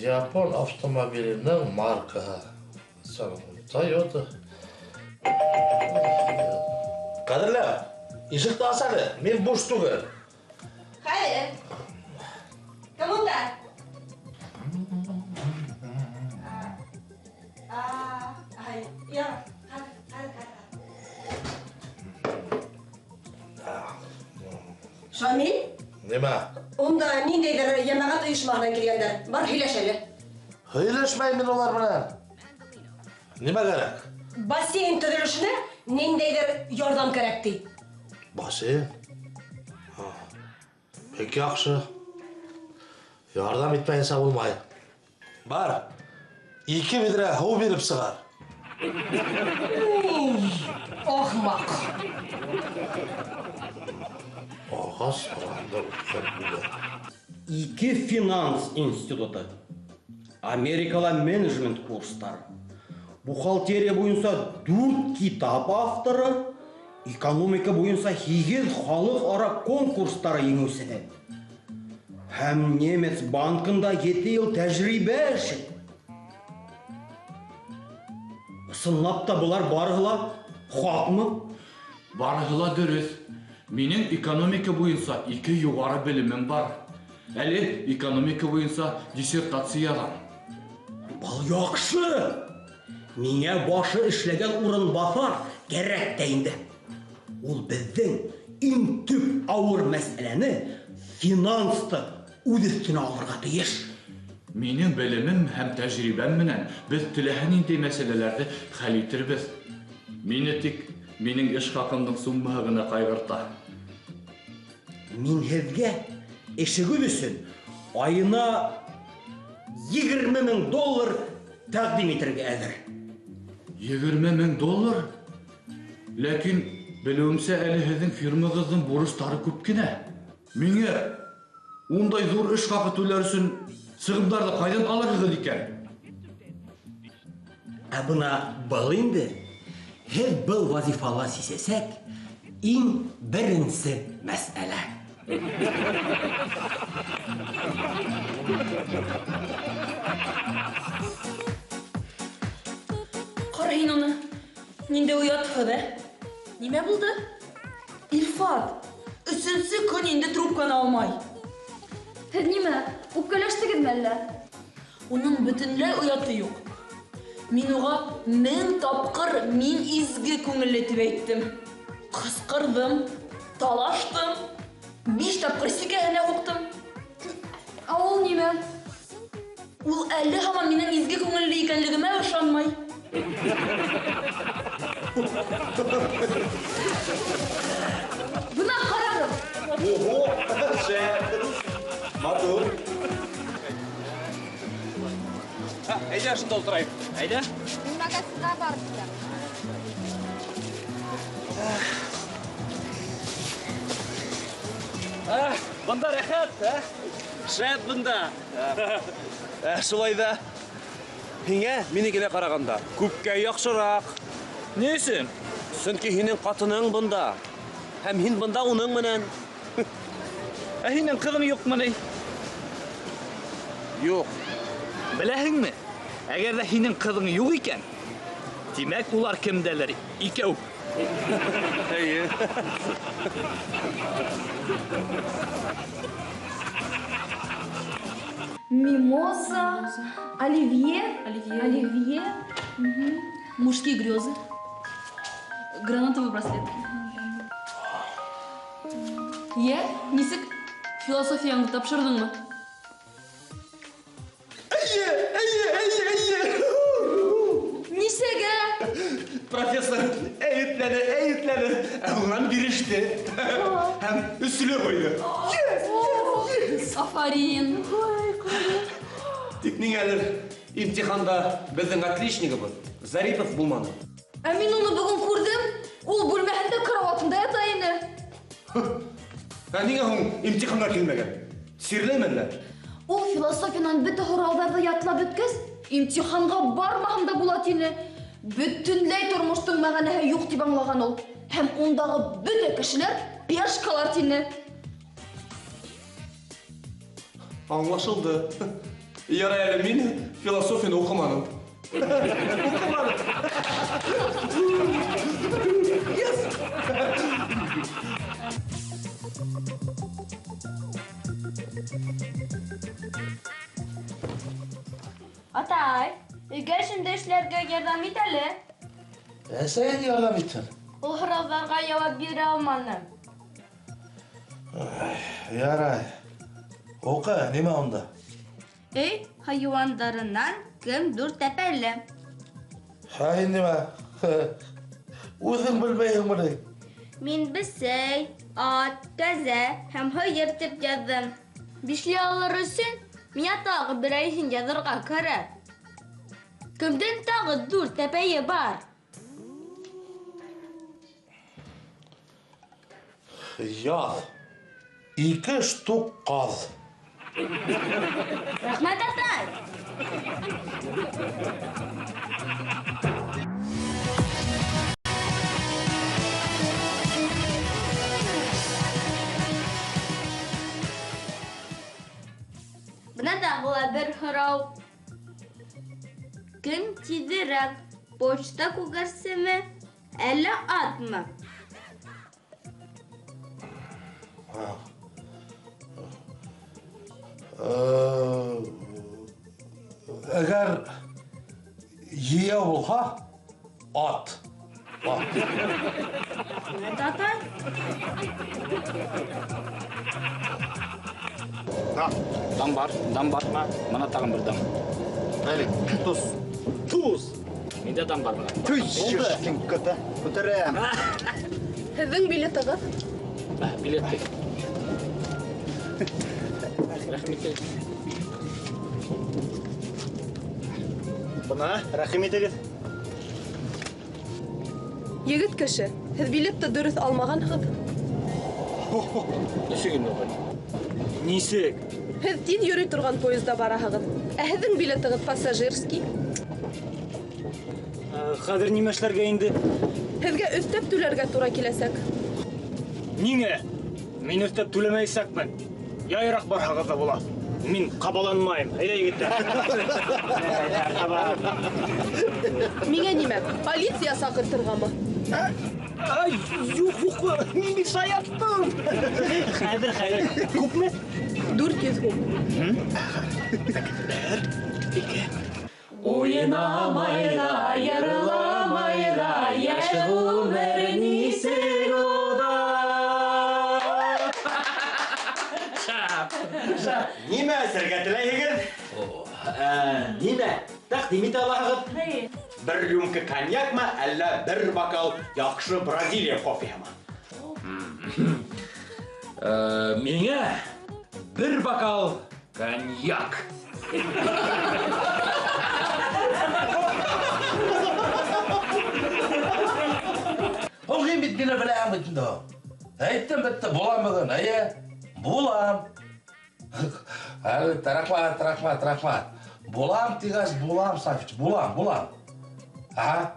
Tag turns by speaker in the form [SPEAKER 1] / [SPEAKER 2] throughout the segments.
[SPEAKER 1] Япон автомобиленең маркаһы Toyota. Ҡәҙерле, ишекте ас әле, мин буш түгел.
[SPEAKER 2] Хәҙер. Кем унда? Шамил?
[SPEAKER 1] Нимә?
[SPEAKER 2] Унда ниндәйҙер йәмәғәт ойошмаһынан килгәндәр. Бар һөйләш әле.
[SPEAKER 1] Һөйләшмәйем мин улар менән. Нимә кәрәк?
[SPEAKER 2] Бассейн төҙөлөшөнә ниндәйҙер ярҙам кәрәк ти.
[SPEAKER 1] Бассейн? Бик яҡшы. Ярҙам итмәйенсә булмай. Бар, 2 биҙрә һыу биреп сығар.
[SPEAKER 2] Ахмаҡ.
[SPEAKER 1] Ағас араһында үҫкән үлән.
[SPEAKER 3] 2 финанс институты, Америкала менеджмент курстары, бухгалтерия буйынса 4 китап авторы, экономика буйынса 8 халыҡ-ара конкурстары еңеүсеһе һәм немец банкында 7 йыл тәжрибә эше. Ысынлап та былар барыһы ла хаҡмы?
[SPEAKER 4] Барыһы ла дөрөҫ. Минең экономика буйынса 2 юғары белемем бар. Әле экономика буйынса диссертация яҙам.
[SPEAKER 3] Был яҡшы. Миңә башы эшләгән урынбаҫар кәрәк тә инде. Ул беҙҙең иң төп ауыр мәсьәләне финансты үҙ өҫтөнә алырға тейеш.
[SPEAKER 4] Минең белемем һәм тәжрибәм менән беҙ теләһә ниндәй мәсьәләләрҙе хәл итербеҙ. Мине тик минең эш хаҡымдың суммаһы ғына ҡайғырта.
[SPEAKER 3] Мин һеҙгә эшегеҙ өсөн айына 20 мең доллар тәҡдим итергә әҙер.
[SPEAKER 4] 20 мең доллар? Ләкин белеүемсә әле һеҙҙең фирмағыҙҙың бурыстары күп кенә. Миңә ундай ҙур эш хаҡы түләр өсөн сығымдарҙы ҡайҙан алырһығыҙ икән?
[SPEAKER 3] Ә бына был инде һеҙ был вазифала сисәсәк иң беренсе мәсьәлә.
[SPEAKER 5] Ҡара һин уны. Ниндәй оятһыҙ, ә? Нимә булды? Илфат, 3-нсе көн инде трубканы алмай.
[SPEAKER 6] Һеҙ нимә, үпкәләштегеҙме әллә?
[SPEAKER 5] Уның бөтөнләй ояты юҡ. Мин уға 1000 тапҡыр мин изге күңелле тип әйттем. Ҡысҡырҙым, талаштым, 5 тапҡыр сикәһенә һуҡтым.
[SPEAKER 6] Ә ул нимә?
[SPEAKER 5] Ул әле һаман минең изге күңелле икәнлегемә ышанмай.
[SPEAKER 6] Бына ҡарағыҙ.
[SPEAKER 7] Ого, шәп. Матур.
[SPEAKER 8] Әйҙә, шунда ултырайыҡ. Әйҙә.
[SPEAKER 9] Мин магазинға барып киләм.
[SPEAKER 8] Бында рәхәт, ә? Шәп бында. Шулай ҙа һиңә минекенә ҡарағанда күпкә яҡшыраҡ. Ни өсөн? Сөнки һинең ҡатының бында. Һәм һин бында уның менән. Ә һинең ҡыҙың юҡмы ни? Юҡ. Беләһеңме? Әгәр ҙә һинең ҡыҙың юҡ икән, тимәк, улар кемдәлер? Икәү. Эйе.
[SPEAKER 6] Мимоза, оливье,
[SPEAKER 5] Оливье.
[SPEAKER 6] оливье.
[SPEAKER 5] Мужские грезы. Гранатовый браслет. Йә, нисек философияңды тапшырҙыңмы?
[SPEAKER 7] Эйе, эйе, эйе, эйе.
[SPEAKER 5] Нисәгә?
[SPEAKER 7] Профессор әйетләне, әйетләне, ә унан биреште. Һәм өслө ҡуйҙы.
[SPEAKER 5] Афарин.
[SPEAKER 7] Тик ниңәлер имтиханда беҙҙең отличнигыбыҙ Зарипов булманы.
[SPEAKER 6] Ә мин уны бөгөн күрҙем. Ул бүлмәһендә караватында ята ине.
[SPEAKER 7] Ә ниңә һуң имтиханға килмәгән? Сирләйме әллә?
[SPEAKER 6] Ул философиянан бөтә һорауҙарҙы ятлап бөткәс, имтиханға бармаһам да була тине. Бөтөнләй тормоштоң мәғәнәһе юҡ тип аңлаған ул. Һәм ундағы бөтә кешеләр пешкалар тине.
[SPEAKER 7] Аңлашылды. Ярай әле мин философияны уҡыманым. Уҡыманым. Yes!
[SPEAKER 10] Атай, өйгә эшемде эшләргә ярҙам ит әле.
[SPEAKER 1] Әсәйең ярҙам итһен.
[SPEAKER 10] Ул һорауҙарға яуап бирә алманым.
[SPEAKER 1] Ярай. Уҡы, нимә унда?
[SPEAKER 10] Өй хайуандарынан кем дүрт тәпәйле?
[SPEAKER 1] Һай, нимә? Үҙең белмәйһеңме ни?
[SPEAKER 10] Мин бесәй, ат, кәзә һәм һыйыр тип яҙҙым. Бишле алыр өсөн миңә тағы берәйһен яҙырға кәрәк. Кемдең тағы дүрт тәпәйе бар?
[SPEAKER 1] Яҙ. 2 штук ҡаҙ.
[SPEAKER 10] Рәхмәт, атай. Бына тағы ла бер һорау. Кем тиҙерәк, почта күгәрсеме, әллә атмы?
[SPEAKER 1] Әгәр йыйәү булһа, ат. Ат.
[SPEAKER 10] Атай.
[SPEAKER 11] Дам бар, дам бар. Мына тағын бер дам.
[SPEAKER 12] Әле, туз.
[SPEAKER 11] Туз. Миндә дам бар мына.
[SPEAKER 12] Туй, шешкин көтә. Күтәрәм.
[SPEAKER 2] Һеҙҙең билетығыҙ?
[SPEAKER 11] Билет. Рәхим итегеҙ.
[SPEAKER 12] Бына, рәхим итегеҙ.
[SPEAKER 2] Егет кеше, һеҙ билетты дөрөҫ алмағанһығыҙ.
[SPEAKER 11] Нисек инде ул? Нисек?
[SPEAKER 2] Һеҙ тиҙ йөрөй торған поезда бараһығыҙ. Ә һеҙҙең билетығыҙ пассажирский.
[SPEAKER 12] Хәҙер нимә эшләргә инде?
[SPEAKER 2] Һеҙгә өҫтәп түләргә тура киләсәк.
[SPEAKER 12] Ниңә? Мин өҫтәп түләмәйсәкмен. Яйыраҡ барһағыҙ ҙа була. Мин ҡабаланмайым. Әйҙә, егеттәр.
[SPEAKER 2] Миңә нимә? Полиция саҡыртырғамы?
[SPEAKER 12] Ай, юҡ, юҡ, мин бит шаярттым. Хәҙер, хәҙер. Күпме?
[SPEAKER 2] 400 һум.
[SPEAKER 12] 1, 2.
[SPEAKER 3] Уйнамай ҙа, йырламай ҙа, йәш ғүмер нисек уҙа.
[SPEAKER 8] Нимә эсергә теләйһегеҙ?
[SPEAKER 3] Нимә? Тәҡдим итә алаһығыҙ?
[SPEAKER 8] Бер рюмка коньякмы, әллә бер бокал яҡшы Бразилия кофеһымы?
[SPEAKER 11] Миңә бер бокал коньяк.
[SPEAKER 1] Ул һин бит мине беләһең бит инде. Әйттем бөттө, булам бөгөн. Эйе, булам. Әле, рәхмәт, рәхмәт, рәхмәт. Булам тигәс, булам, Сафич, булам, булам. Аһа.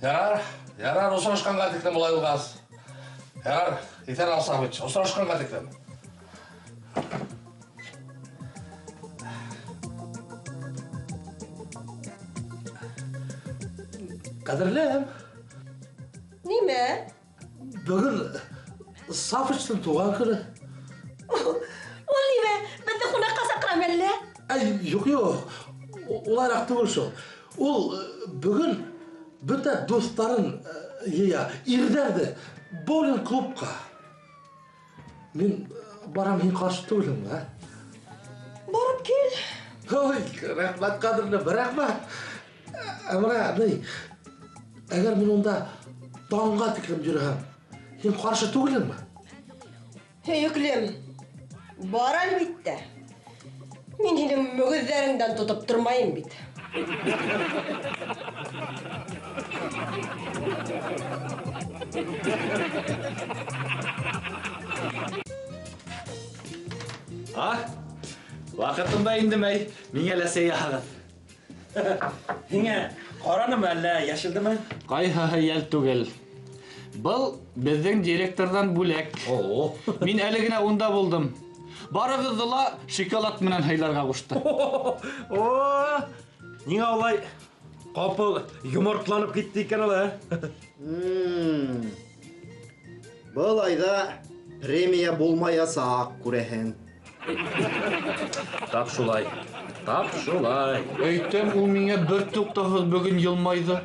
[SPEAKER 1] Ярар, ярар, осрашҡанға тиклем улай булғас. Ярар, иҫән һау, Сафич, осрашҡанға тиклем. Ҡәҙерлем.
[SPEAKER 2] Нимә?
[SPEAKER 1] Бөгөн Сафичтың тыуған көнө.
[SPEAKER 2] Ул нимә? Беҙҙе ҡунаҡҡа саҡырам әллә?
[SPEAKER 1] Ай, юҡ, юҡ. Улайыраҡ түгел шул. Ул бөгөн бөтә дуҫтарын йыя, ирҙәрҙе боулинг клубҡа. Мин барам, һин ҡаршы түгелһеңме, ә?
[SPEAKER 2] Барып кил.
[SPEAKER 1] Ой, рәхмәт, ҡәҙерлем, рәхмәт. Ә бына, ни, әгәр мин унда таңға тиклем йөрөһәм, һин ҡаршы түгелһеңме?
[SPEAKER 2] Һөйөклөм, бар әлбиттә. Мин һинең мөгөҙҙәреңдән тотоп тормайым бит.
[SPEAKER 11] А? Ваҡытында индемәй, миңә лә сәй яһағыҙ.
[SPEAKER 13] Һиңә ҡаранымы әллә йәшелдеме?
[SPEAKER 11] Ҡайһыһы йәл түгел. Был беҙҙең директорҙан бүләк. Мин әле генә унда булдым. Барығыҙҙы ла шоколад менән һыйларға ҡушты.
[SPEAKER 13] О, ниңә улай ҡапыл йомортланып китте икән ул, ә?
[SPEAKER 14] Был айҙа премия булмаясаҡ, күрәһең.
[SPEAKER 7] Тап шулай. Тап шулай.
[SPEAKER 4] Әйтәм, ул миңә бер туҡтауһыҙ бөгөн йылмайҙы.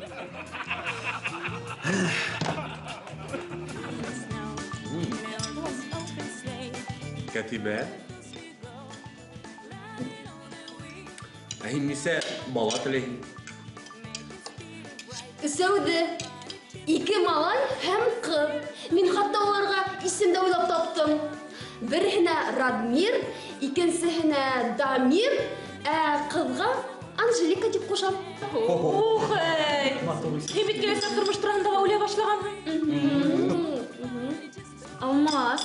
[SPEAKER 8] Кәтибә. Ә һин нисә бала теләйһең?
[SPEAKER 6] Өсәүҙе. Ике малай һәм ҡыҙ. Мин хатта уларға исем дә уйлап таптым. Береһенә Радмир, икенсеһенә Дамир, ә ҡыҙға Анжелика тип ҡушам.
[SPEAKER 5] Ух, эй! Һин бит киләсәк тормош тураһында ла уйлай башлағанһың.
[SPEAKER 6] Алмаз,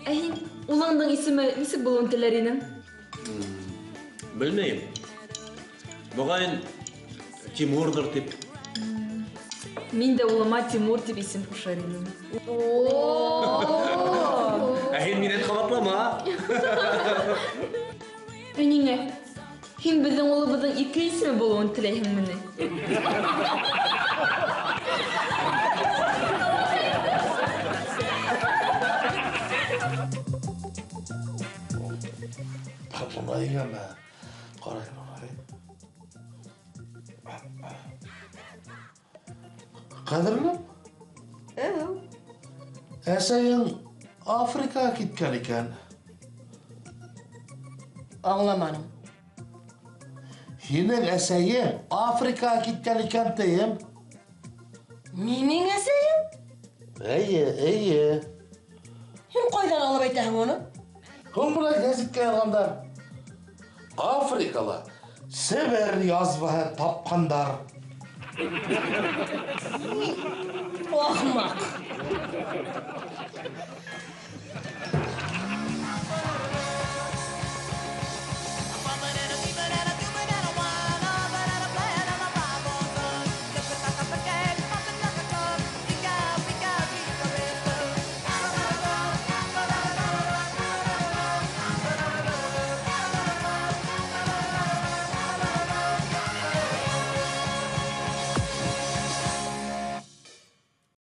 [SPEAKER 5] ә һин улыңдың исеме нисек булыуын теләр инең?
[SPEAKER 7] Белмәйем. Моғайын Тимурҙыр тип.
[SPEAKER 5] Мин дә улыма Тимур тип исем ҡушар инем.
[SPEAKER 7] Ә һин минән ҡабатлама.
[SPEAKER 5] Ә ниңә? Һин беҙҙең улыбыҙҙың ике исеме булыуын теләйһеңме ни?
[SPEAKER 1] Бына ҡарай. Ҡәҙерлем?
[SPEAKER 2] Әү.
[SPEAKER 1] Әсәйең Африкаға киткән икән.
[SPEAKER 15] Аңламаным.
[SPEAKER 1] Һинең әсәйең Африкаға киткән икән тием.
[SPEAKER 15] Минең әсәйем?
[SPEAKER 1] Эйе, эйе.
[SPEAKER 15] Һин ҡайҙан алып әйтәһең уны?
[SPEAKER 1] Һуң бына гәзиткә яҙғандар. Африкала Себер язваһы тапҡандар.
[SPEAKER 15] Ахмаҡ!